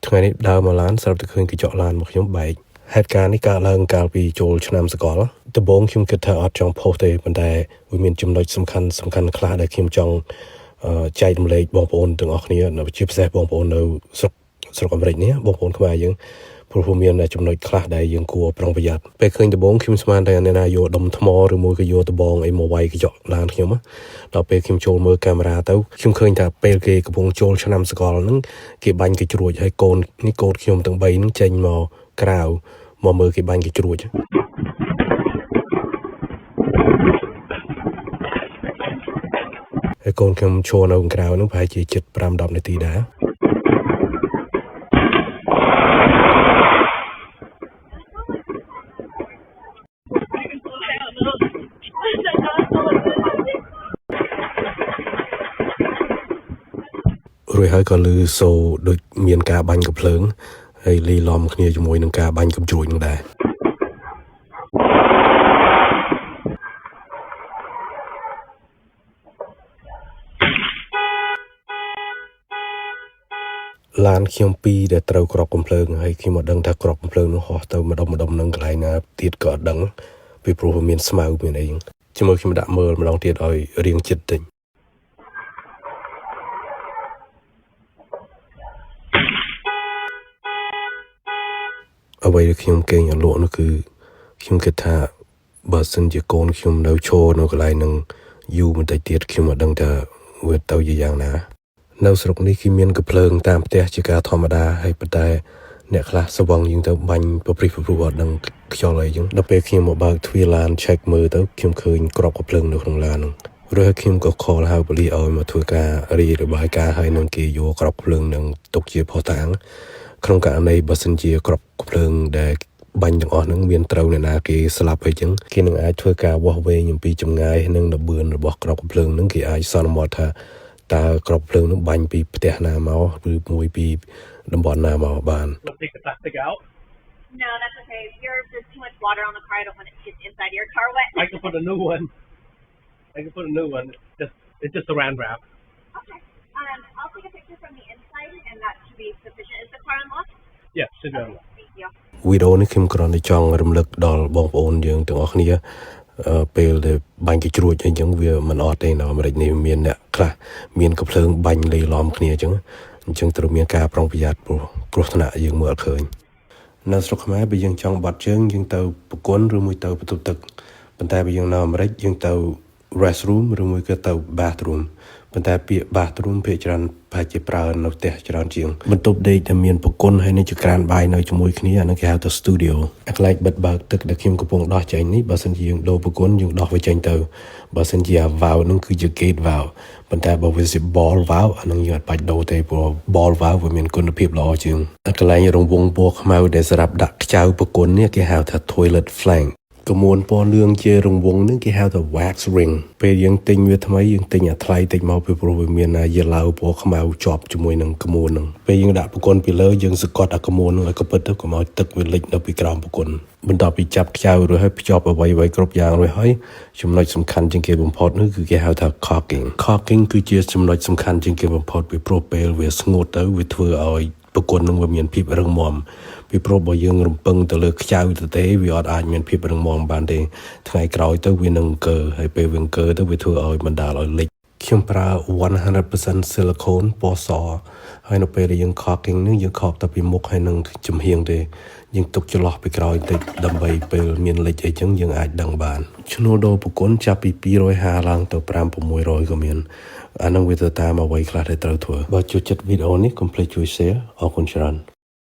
ថ្ងៃនេះដើរមកឡានស្រាប់តែឃើញកញ្ចក់ឡានមកខ្ញុំបែកហេតុការណ៍នេះកើតឡើងកាលពីចូលឆ្នាំសកលដំបូងខ្ញុំគិតថាអត់ចង់ post ទេប៉ុន្តែវាមានចំណុចសំខាន់សំខាន់ខ្លះដែលខ្ញុំចង់អឺចែករំលែកបងប្អូនទាំងអស់គ្នានៅជាពិសេសបងប្អូននៅស្រុកស្រុកអាមេរិកនេះបងប្អូនខ្មែរយើងព្រោះវាមានចំណុចខ្លះដែលយើងគួរប្រុងប្រយ័ត្នពេលឃើញដំបូងខ្ញុំស្មានតែអ្នកណាយកដុំថ្មឬមួយក៏យកដបងអីមកវាយកញ្ចក់ឡានខ្ញុំណាដល់ពេលខ្ញុំចូលមើលកាមេរ៉ាទៅខ្ញុំឃើញថាពេលគេកំពុងចូលឆ្នាំសកលហ្នឹងគេបាញ់គេជ្រួចហើយកូននេះកូនខ្ញុំទាំង3ហ្នឹងចេញមកក្រៅមកមើលគេបាញ់គេជ្រួច ហើយកូនខ្ញុំឈរនៅខាងក្រៅហ្នឹងប្រហែលជាជិត5 10នាទីដែរ រួចហើយក៏ឮសូរដូចមានការបាញ់កំភ្លើងហើយលីឡំគ្នាជាមួយនឹងការបាញ់កំជ្រួចនឹងដែរឡានខ្ញុំពីរដែលត្រូវគ្រាប់កំភ្លើងហើយខ្ញុំអត់ដឹងថាគ្រាប់កំភ្លើងនោះហោះទៅម្ដុំម្ដុំនឹងកន្លែងណាទៀតក៏អត់ដឹងពីព្រោះវាមានស្មៅមានអីហ្នឹងជាមួយខ្ញុំដាក់មើលម្ដងទៀតឲ្យរៀងចិត្តតិច អ្វីដែលខ្ញុំគេងអត់លក់នោះគឺខ្ញុំគិតថាបើសិនជាកូនខ្ញុំនៅឈរនៅកន្លែងហ្នឹងយូរបន្តិចទៀតខ្ញុំអត់ដឹងថាវាទៅជាយ៉ាងណា នៅស្រុកនេះគេមានកំភ្លើងតាមផ្ទះជាការធម្មតាហើយប៉ុន្តែអ្នកខ្លះស្វឹងយើងទៅបាញ់ប្រព្រឹត្តប្រព្រោះអត់ដឹងខ្យល់អីចឹងដល់ពេលខ្ញុំមកបើកទ្វារឡាន check មើលទៅខ្ញុំឃើញគ្រាប់កំភ្លើងនៅក្នុងឡានហ្នឹងរួចហើយខ្ញុំក៏ call ហៅប៉ូលីសឲ្យមកធ្វើការរីរបាយការណ៍ហើយនឹងគេយកគ្រាប់កំភ្លើងនឹងទុកជាភស្តុតាង ក្នុងករណីបើសិនជាគ្រាប់កំភ្លើងដែលបាញ់ទាំងអស់ហ្នឹងមានត្រូវអ្នកណាគេស្លាប់អីចឹងគេនឹងអាចធ្វើការវាស់វែងអំពីចម្ងាយនិងល្បឿនរបស់គ្រាប់កំភ្លើងហ្នឹងគេអាចសន្មតថាតើគ្រាប់ភ្លើងហ្នឹងបាញ់ពីផ្ទះណាមកឬមួយពីតំបន់ណាមកបាន Let's take the plastic out. No, that's okay. There's too much water on the car. I don't want it to get the inside of your car wet. I can put a new one. I can put a new one. It's just a saran wrap. Okay. I'll take a picture from the inside, and that should be sufficient. Is the car unlocked? Yeah, should be unlocked. Thank you. វីដេអូនេះខ្ញុំគ្រាន់តែចង់រំលឹកដល់បងប្អូនយើងទាំងអស់គ្នាអឺពេលដែលបាញ់គេជ្រួចអីចឹងវាមិនអត់ទេនៅអាមេរិកនេះមានអ្នកខ្លះមានកំភ្លើងបាញ់លេឡំគ្នាអញ្ចឹងអញ្ចឹងត្រូវមានការប្រុងប្រយ័ត្នព្រោះគ្រោះថ្នាក់យើងមើលអត់ឃើញ នៅស្រុកខ្មែរបើយើងចង់បាត់ជើងយើងទៅប្រគន់ឬមួយទៅបន្ទប់ទឹកប៉ុន្តែបើយើងនៅអាមេរិកយើងទៅ restroom ឬមួយក៏ទៅ bathroom ប៉ុន្តែពាក្យ bathroom ភាគច្រើនប្រហែលជាប្រើនៅផ្ទះច្រើនជាងបន្ទប់ដេកដែលមានប្រគន់ហើយនឹងចក្រានបាយនៅជាមួយគ្នាអានោះគេហៅថា studio អាកន្លែងបិទបើកទឹកដែលខ្ញុំកំពុងដោះចេញនេះបើសិនជាយើងដូរប្រគន់យើងដោះវាចេញទៅបើសិនជាអា valve ហ្នឹងគឺជា gate valve ប៉ុន្តែបើវាជា ball valve អាហ្នឹងយើងអត់បាច់ដូរទេព្រោះ ball valve វាមានគុណភាពល្អជាងអាកន្លែងរង្វង់ពណ៌ខ្មៅដែលសម្រាប់ដាក់ខ្ចៅប្រគន់នេះគេហៅថា toilet flange ក្មួនពណ៌លឿងជារង្វង់នឹងគេហៅថា wax ring ពេលយើងទិញវាថ្មីយើងទិញអាថ្លៃតិចមកពីព្រោះវាមានអាយឡៅពណ៌ខ្មៅជាប់ជាមួយនឹងក្មួននឹងពេលយើងដាក់ប្រគន់ពីលើយើងសង្កត់អាក្មួននឹងឲ្យកពិតទៅកុំឲ្យទឹកវាលិចនៅពីក្រោមប្រគន់បន្ទាប់ពីចាប់ខ្ចៅរួចហើយភ្ជាប់អ្វីៗគ្រប់យ៉ាងរួចហើយចំណុចសំខាន់ជាងគេបំផុតនោះគឺគេហៅថា caulking. Caulking គឺជាចំណុចសំខាន់ជាងគេបំផុតពីព្រោះពេលវាស្ងួតទៅវាធ្វើឲ្យប្រគន់នឹងវាមានភាពរឹងមាំពីព្រោះបើយើងរំពឹងទៅលើខ្ចៅទៅទេវាអត់អាចមានភាពរឹងមាំបានទេថ្ងៃក្រោយទៅវានឹងអង្គើហើយពេលវាអង្គើទៅវាធ្វើឲ្យបណ្ដាលឲ្យលិចខ្ញុំប្រើ100% silicone ពណ៌សហើយនៅពេលដែលយើង caulking នឹងយើងខកតែពីមុខហើយនឹងចំហៀងទេយើងទុកចន្លោះពីក្រោយបន្តិចដើម្បីពេលមានលិចអីចឹងយើងអាចដឹងបានឈ្នួលដូរប្រគុណចាប់ពី250ឡើងទៅ5 600ក៏មានអានឹងវាទៅតាមអ្វីខ្លះដែលត្រូវធ្វើបើចូលចិត្តវីដេអូនេះកុំភ្លេចជួយ share អរគុណច្រើន។